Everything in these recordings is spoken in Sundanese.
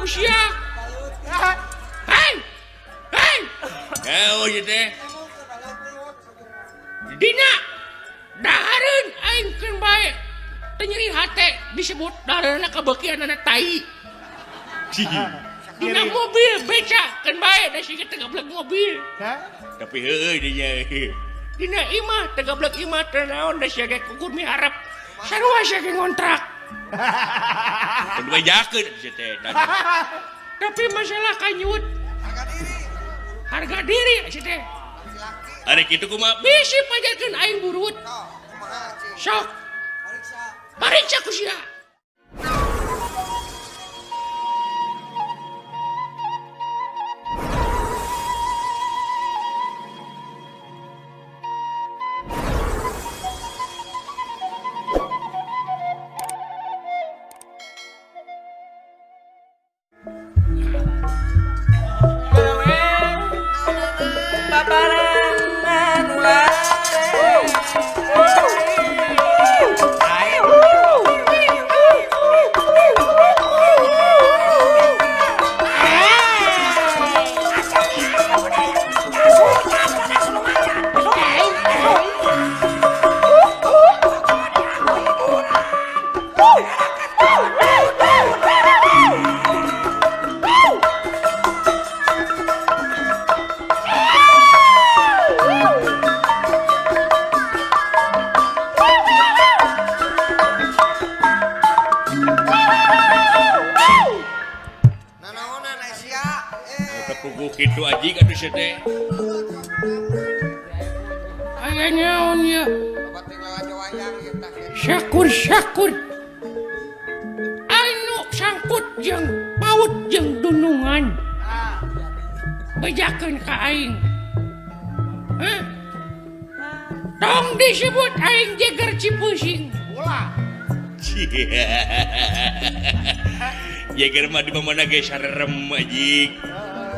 ku sia. Hei. Hei. Naon ieu teh? Dina dahareun aing keun bae. Teu nyeri hate disebut dahareunna kabekianana tai. Dina mobil beca keun bae da sia teh gablek mobil. Tapi heueuh dinya. Dina imah teu gablek imah teu naon da sia ge kukur miharep. Sarua sia ge ngontrak. Kudu bejakeun sia teh. Tapi masalah kanyut. Harga diri sia teh. Ari kitu kumaha bisi pajarkeun aing burut. Sok. Pariksa ku sia. Gitu aji atuh sia teh. Aya naon ieu? Syakur-syakur. Anu sangkut jeung paut jeung dunungan. Bejakeun ka aing. Hah? Tong disebut aing jeger Cipusing. Ulah. Jeger mah di mana ge sarerem anjing.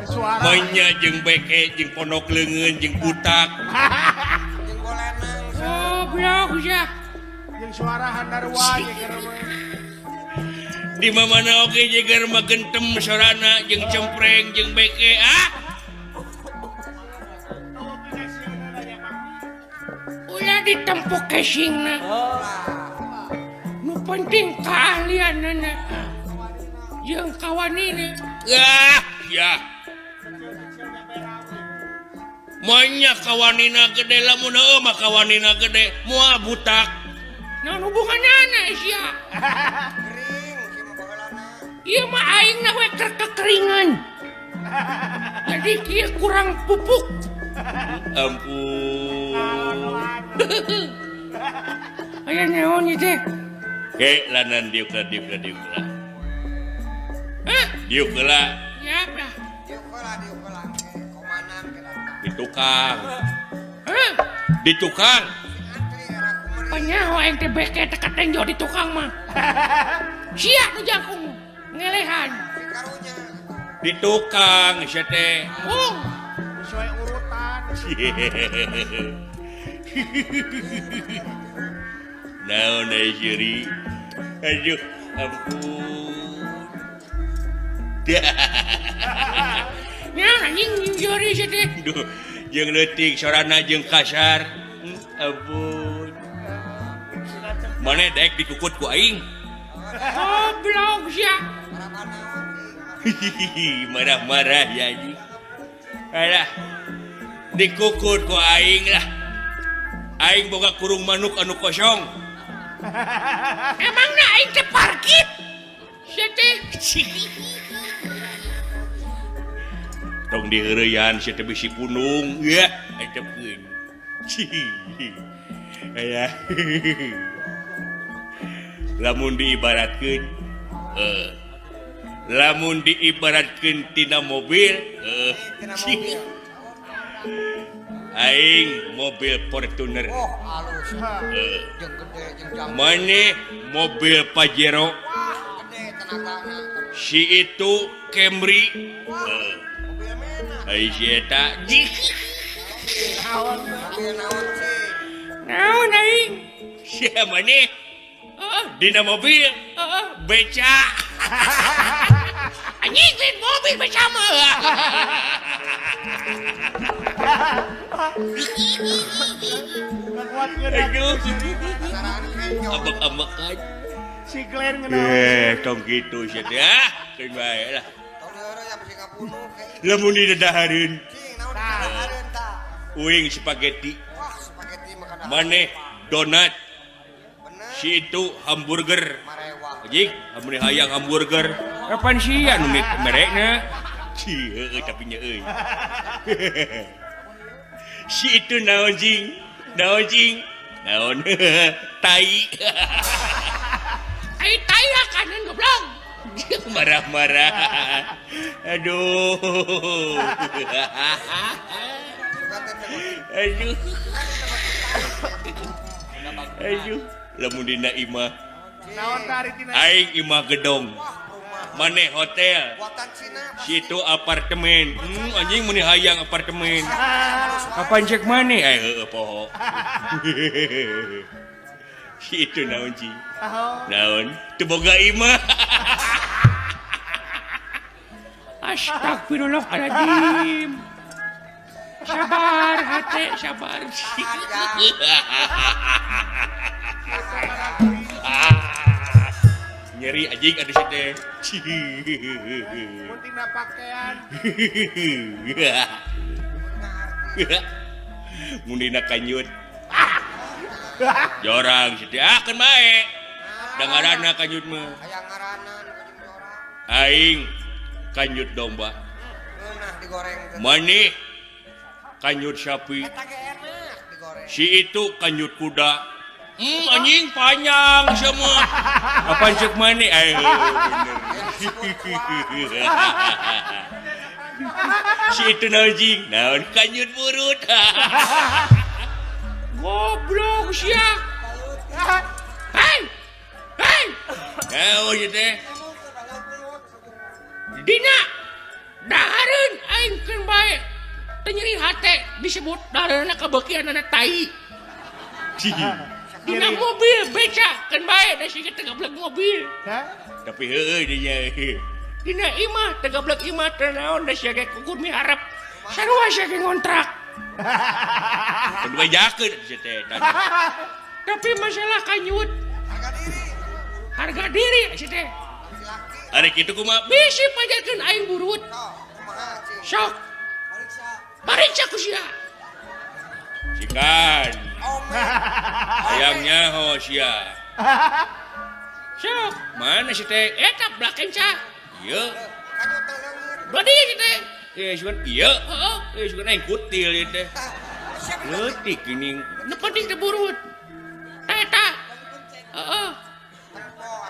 Suara manya jeung beke jeung pondok leungeun jeung butak. Jeung goleneng. Goblok sia. Jeung suara handarua jeger mah. Di mana oge jeger mah gentem sorana jeung cempreng jeung beke ah. Ulah ditempuk casingna. Nu penting keahlianana jeung kawanina. Ah, ya. Manya kawanina gede lamun heueuh mah kawanina gede moal butak. Naon hubunganana sia? Kering si mah baheulana. Ieu mah aingna we keur kekeringan. Jadi kieu kurang pupuk. Ampun. Aya naon ieu teh? Ke lanan diuk lah diuk lah diuk lah. Hah? Diuk lah. Ya lah. Diuk lah diuk lah. Komanan ke di tukang. Hah? Di tukang. Panyaho aing teh beke teh katenjo di tukang mah. Sia nu jangkung ngelehan. Di tukang sia teh. Ung. Sesuai urutan. Naon euy seuri? Aduh, ampun. Naon anjing jori sia teh? Duh, jeung leutik sorana jeung kasar. Ampun. Mane daek dikukut ku aing? Goblok sia. Marah-marah ya anjing. Alah. Dikukut ku aing lah. Aing boga kurung manuk anu kosong. Emangna aing teh parkit? Sia teh. Tong diheureyan sia teh bisi punung. Ya, aing teh peun. Aya. Lamun diibaratkeun, lamun diibaratkeun tina mobil, aing mobil Fortuner. Oh, alus. Jeung gede jeung jangkung. Mane mobil Pajero. Wah, gede tenagana. Si itu Camry. Mobil mena. Ai si eta. Naon? Mobil naon sih? Naon aing? Sia mane? Dina mobil. Beca. Anjing. mobil bersama. Aduh. Ambek-ambekan. Si Glenn ngenaon. Tong kitu sia teh ah. Keun bae lah. Lamun didahareun. Uing spaghetti. Wah, spaghetti makan. Maneh donat. Si itu hamburger. Anjing, amun hayang hamburger. Kapan sia nu merekna? Ci heueuh tapi nya euy. Si itu naon jing? Naon jing? Naon? Tai. Ai tai kanan goblok. Marah-marah. Aduh. Aduh. Aduh. Lamun dina imah. Naon tari tina? Aing imah gedong. Maneh hotel. Situ apartemen. Anjing mun hayang apartemen. Kapan cek maneh? Heueuh poho. Si itu naon cing? Naon? Teu boga imah. Astagfirullahaladzim. Sabar hate, sabar. Nyeri anjing atuh si teh. Mun tina pakaian. Mun dina kanyut. Jorang si teh ah keun bae. Da ngaranna kanyut mah. Aya ngaranan kanyut jorang. Aing kanyut domba. Ngeunah digoreng teh. Maneh kanyut sapi. Eta ge enak digoreng. Si itu kanyut kuda. Anjing panjang semua. Apaan cek maneh? Bener. Si itu naon jing? Naon kanyut burut. Goblok sia. Hei. Hei. Naon ieu teh? Dina dahareun aing keun bae. Teu nyeri hate disebut dahareunna kabeukianana tai. Dina mobil beca keun bae da siga teu gablek mobil. Tapi heueuh dinya. Dina imah teu gablek imah teu naon da sia ge kukur miharep. Sarua sia ge ngontrak. Keun bajakeun sia teh. Tapi masalah kanyut. Harga diri. Harga diri sia teh. Ari kitu kumaha? Bisi pajarkeun aing burut. Sok. Pariksa ku sia. Sikan. Hayangnya ho sia. Sok, mana si teh? Eta belakang ca. Ieu. Badi si teh. Sugan ieu. Heeh. Sugan aing kutil ieu teh. Leutik geuning. Nu penting teh burut. Tah eta. Heeh.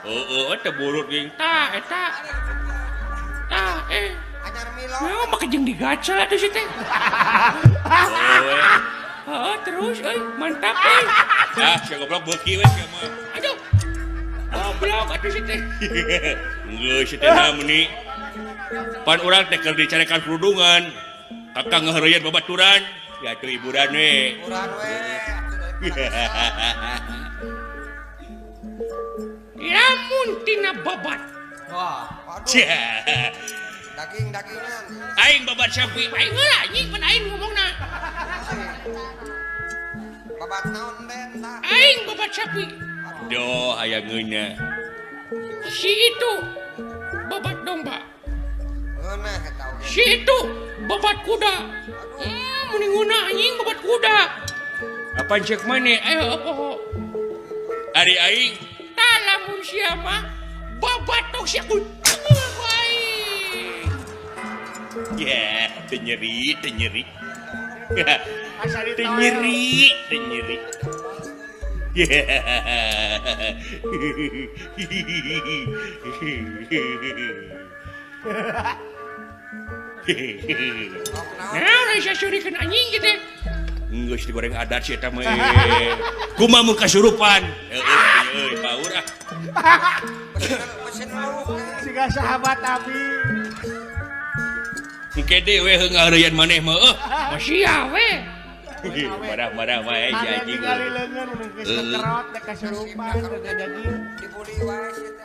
Heeh, teh burut geuning. Tah eta. Tah Nah, make jeung digacal atuh si teh. Heeh, terus euy, mantap euy. Ah, sia goblok beuki we sia mah. Aduh. Goblok atuh si teh. Geus si teh meni. Pan urang teh keur dicarekan kerudungan. Kakak ngaheureuyeuan babaturan. Ya atuh hiburan we. Hiburan we. Lamun tina babat. Wah, waduh. Daging-dagingan. Aing babat sapi. Aing heula anjing pan aing ngomongna. Babat naon den tah? Aing babat sapi. Doh aya ngeunah. Si itu babat domba. Ngeunah eta oge. Si itu babat kuda. Muni ngeunah anjing babat kuda. Apaan cek maneh? Ayo poho. Ari aing tah lamun sia mah babat tok sia ku. Ya, teu nyeri, teu nyeri. Teu nyeri, teu nyeri. Nah, sia surikeun anjing kitu. Geus digoreng adat sia eta mah. Kumaha mun kasurupan? Heueuh, euy, paur ah. Siga sahabat abi. Engke deui we ngahreuyan maneh mah eueuh. Sia we. Marah-marah wae si anjing. Ningali leungeun mun geus kekerot teh kasurupan teh daging. Dibuli wae si teh.